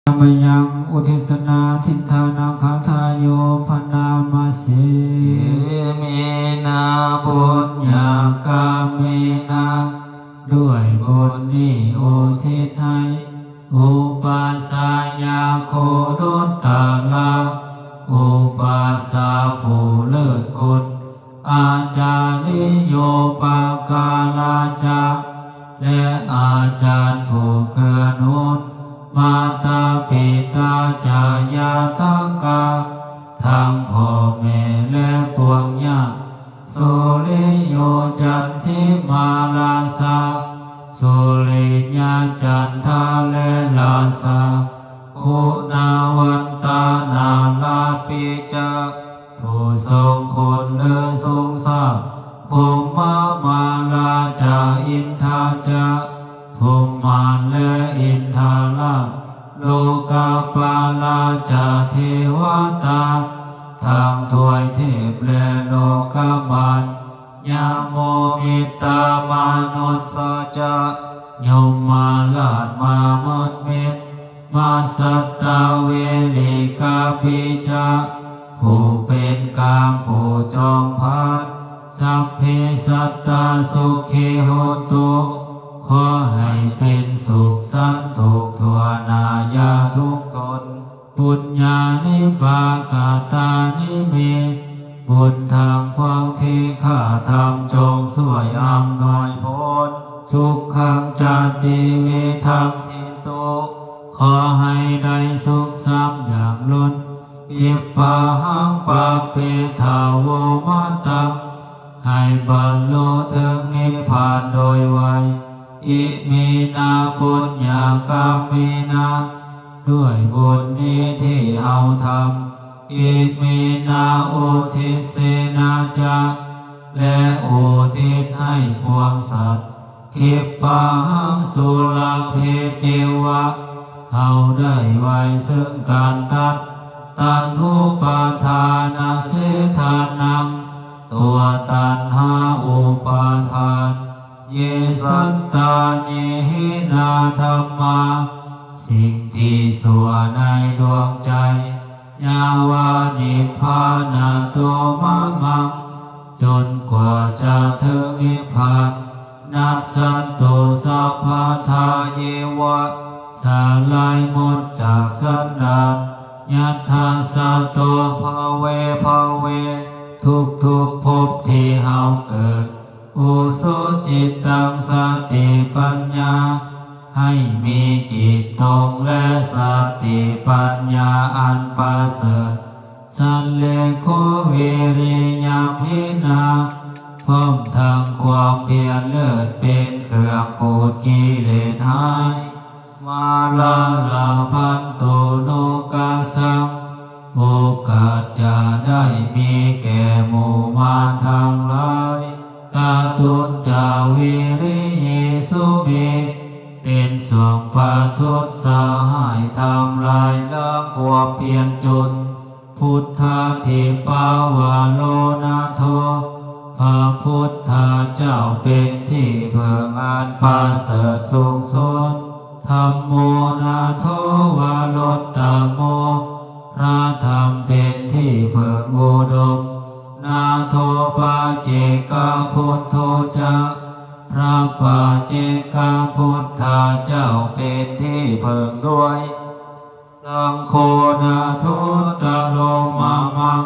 ມະຍັງ ອຸທິດສະນາທິນທານາຄາທາໂຍ ພະນາມະເສ. ເອເມນະ ປຸນຍະກຳເມນະ ດ້ວຍບຸນນີ້ອຸທິດໃຫ້ ອຸປັດຊະຍະໂຄດຸດຕະລະ ອຸປັດຊະຜູ້ເລີດຄຸນ ອາຈາລິໂຍປະກາລະຈະ ແລະ ອາຈານຜູ້ເກື້ອໜູນ ມາຕາປິຕາຈາຍາຕະກະ ທັງພໍ່ແມ່ ແລະ ພວກຍາດ ສຸລິໂຍຈັນທິມາລາຊາ ສຸລິຍະຈັນທາ ແລະ ລາຊາ ຄຸນາວັນຕານາລາປິຈະ ຜູ້ຊົງຄຸນເລີດສູງຊາດ ພົມມະມາລາຈາ ອິນທາຈະ ພົມມານ ແລະ ອິນທາລາດ ໂລກະປາລາຈາ ເທວະຕາ ທັງທວຍເທບ ແລະ ໂລກະບານ ຍະໂມມິດຕາມະນຸດສາຈະ ຍົມມະລາດມະນຸດມິດ ມະສັດຕະເວລິກາປິຈະ ຜູ້ເປັນກາງຜູ້ຈອມພັນ ສັບເພສັດຕາສຸຂີໂຫຕຸ ຂໍໃຫ້ເປັນສຸກສັນທຸກທົ່ວໜ້າຢ່າທຸກທົນ ປຸນຍານິປາກະຕານິເມ ບຸນທັງພວກທີ່ຂ້າທຳຈົ່ງຊ່ວຍອຳນວຍຜົນ ສຸກຂັງຈະຕິວິທັງທິນຕຸ ຂໍໃຫ້ໄດ້ສຸກຊຳຢ່າງລົ້ນ ອິບປະຫັງປະເປທາໂວມະຕັງ ໃຫ້ບັນລຸເຖິງນິບພານໂດຍໄວ ອິເມນະ ປຸນຍະກຳເມນະ ດ້ວຍບຸນນີ້ທີ່ເຮົາທຳ ອິເມນະ ອຸທິດເສນະຈະ ແລະ ອຸທິດໃຫ້ປວງສັດ ຂິບປະຫັງ ສຸລະເພ ເຈວະ ເຮົາໄດ້ໄວເຊິ່ງການຕັດ ຕັນຫູປາທານະເສທານັງ ຕົວຕັນຫາອຸປາທານ ເຢສັນຕານິຫິນາທຳມາ ສິ່ງທີ່ຊົ່ວໃນດວງໃຈ ຍາວານິບພານະໂຕມະມັງ ຈົນກວ່າຈະເຖິງນິບພານ ນັດສັນຕຸ ສັບພະທາ ເຍວະ ສະລາຍໝົດຈາກສັນດານ ຍັດຖາສະໂຕ ພະເວ ພະເວ ທຸກໆພົບທີ່ເຮົາເກີດ ອຸສຸຈິດຕັງ ສະຕິປັນຍາ ໃຫ້ມີຈິດຕົງ ແລະ ສະຕິປັນຍາອັນປະເສີດ ສັນເລໂຄ ວິລິຍັມຫິນາ ພ້ອມທັງຄວາມພຽນເລີດເປັນເຄື່ອງຂູດກິເລດຫາຍ ມາລາລະພັນຕຸໂນກາສັງ ໂອກາດຈະໄດ້ມີແກ່ໝູ່ມານທັງຫຼາຍ ກະຕຸນຈາວິລິເຍສຸເມ ເປັນຊ່ວງປະທຸດສະຫາຍ ທຳລາຍລ້າງຄວາມພຽນຈົນ ພຸດທາທິປະວາໂລນາໂທ ພະພຸດທະເຈົ້າເປັນທີ່ເພິ່ງອັນປະເສີດສູງສຸດ ທຳໂມນາໂທວະລຸດຕະໂມ ພະທຳເປັນທີ່ເພິ່ງອຸດົມ ນາໂທປະເຈກະພຸດໂທຈະ ພະປະເຈກະພຸດທະເຈົ້າເປັນທີ່ເພິ່ງດ້ວຍ ສັງໂຄນາໂທຕະໂລມະມັງ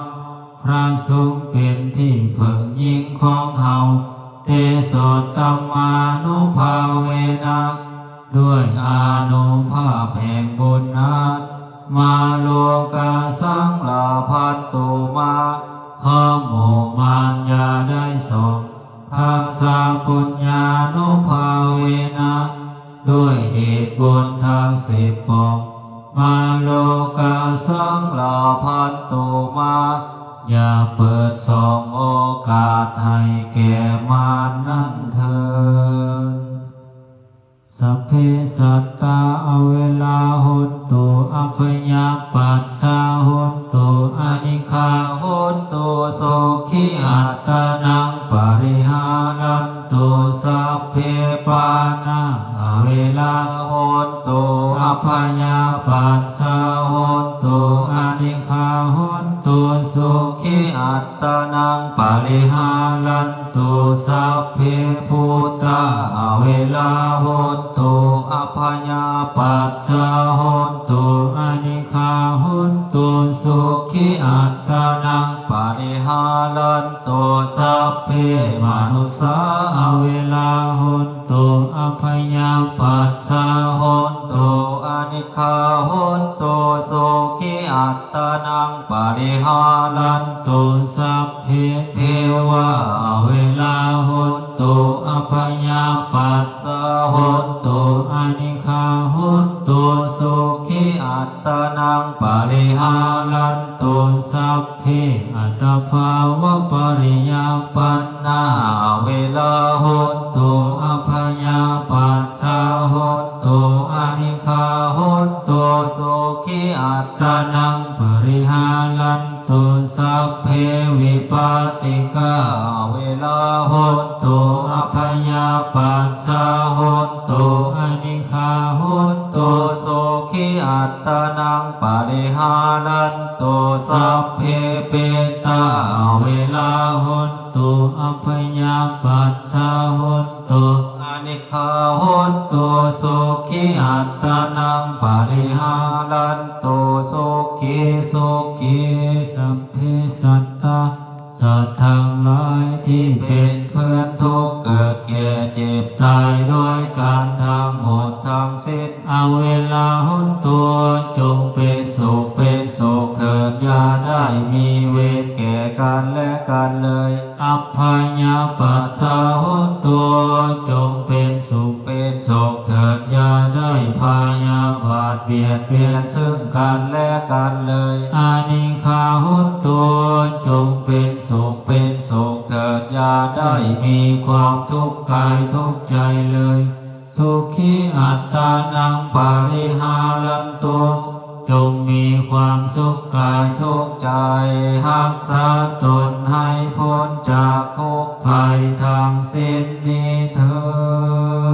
ພະສົງເປັນທີ່ເພິ່ງຍິ່ງຂອງເຮົາ ເຕໂສດຕະມານຸພາເວນະ ດ້ວຍອານຸພາບແຫ່ງບຸນນັ້ນ ມາໂລກາສັງລາພັນຕຸມາ ຂໍໝູ່ມານຢ່າໄດ້ສອງ ທັດສະປຸນຍານຸພາເວນະ ດ້ວຍເດດບຸນທັງສິບປ່ອງ ມາໂລກາສັງລາພັນຕຸມາ ຢ່າເປີດຊ່ອງໂອກາດໃຫ້ແກ່ມານນັ້ນເທີນ. ສັບເພສັດຕາອະເວລາໂຫນຕຸ ອັບພະຍາປັດຊາໂຫນຕຸ ອະນິກຂາໂຫນຕຸ ສຸຂີອັດຕານັງປະລິຫາຣັນຕຸ ສັບເພປານາອະເວລາໂຫນຕຸ ອັບພະ ยาปัสสะ โหนตุ อนิกขา โหนตุ สุขี อัตตานัง ปะริหารันตุ สัพเพ ภูตา อเวรา โหนตุ อัพพยาปัสสะ โหนตุ อนิกขา โหนตุ สุขี อัตตานัง ปะริหารันตุ สัพเพ มนุสสา อเวรา โหนตุ อัพพยาปัสสะ โหนตุ อนิกขา โหนตุ สุขี อัตตานัง ปะริหารันตุ สัพเพ เทวา อเวรา โหนตุ อัพพยาปัสสะ โหนตุ อนิกขา โหนตุ สุขี อัตตานัง ปะริหารันตุ สัพเพ อัตตาภาวะปริยาปันนา อเวรา โหนตุ อัพพยาปัสสะ โหนตุ อนิกขา โหนตุ สุขี อัตตานัง ปะริหารัน ตุ สัพเพ วิปาติกา อเวรา โหนตุ อัพพยาปัสสะ โหนตุ อนิกขา โหนตุ สุขี อัตตานัง ปะริหารันตุ สัพเพ เปตา อเวรา โหนตุ อัพพยาปัสสะ โหน ตุ อนิกขา โหนตุ สุขี อัตตานัง ปะริหารันตุ สุขี สุขี สัพเพ สัตตา สัตว์ทั้งหลายที่เป็นเพื่อนทุกข์ เกิดแก่เจ็บตายด้วยกันทั้งหมดทั้งสิ้น อเวรา โหนตุ จงเป็นสุข เป็นสุขเถิด อย่าได้มีเวรแก่กันและกันเลย อัพพยาปัสสะ โหนตุ จงเป็นสุข เป็นสุขเถิด อย่าได้พยาบาทเบียดเบียนซึ่งกันและกันเลย อนิกขา โหนตุ จงเป็นสุข เป็นสุขเถิด อย่าได้มีความทุกข์กายทุกข์ใจเลย สุขี อัตตานัง ปะริหารันตุ จงมีความสุขกายสุขใจ รักษาตนให้พ้นจากทุกข์ภัยทั้งสิ้นนี้เถิด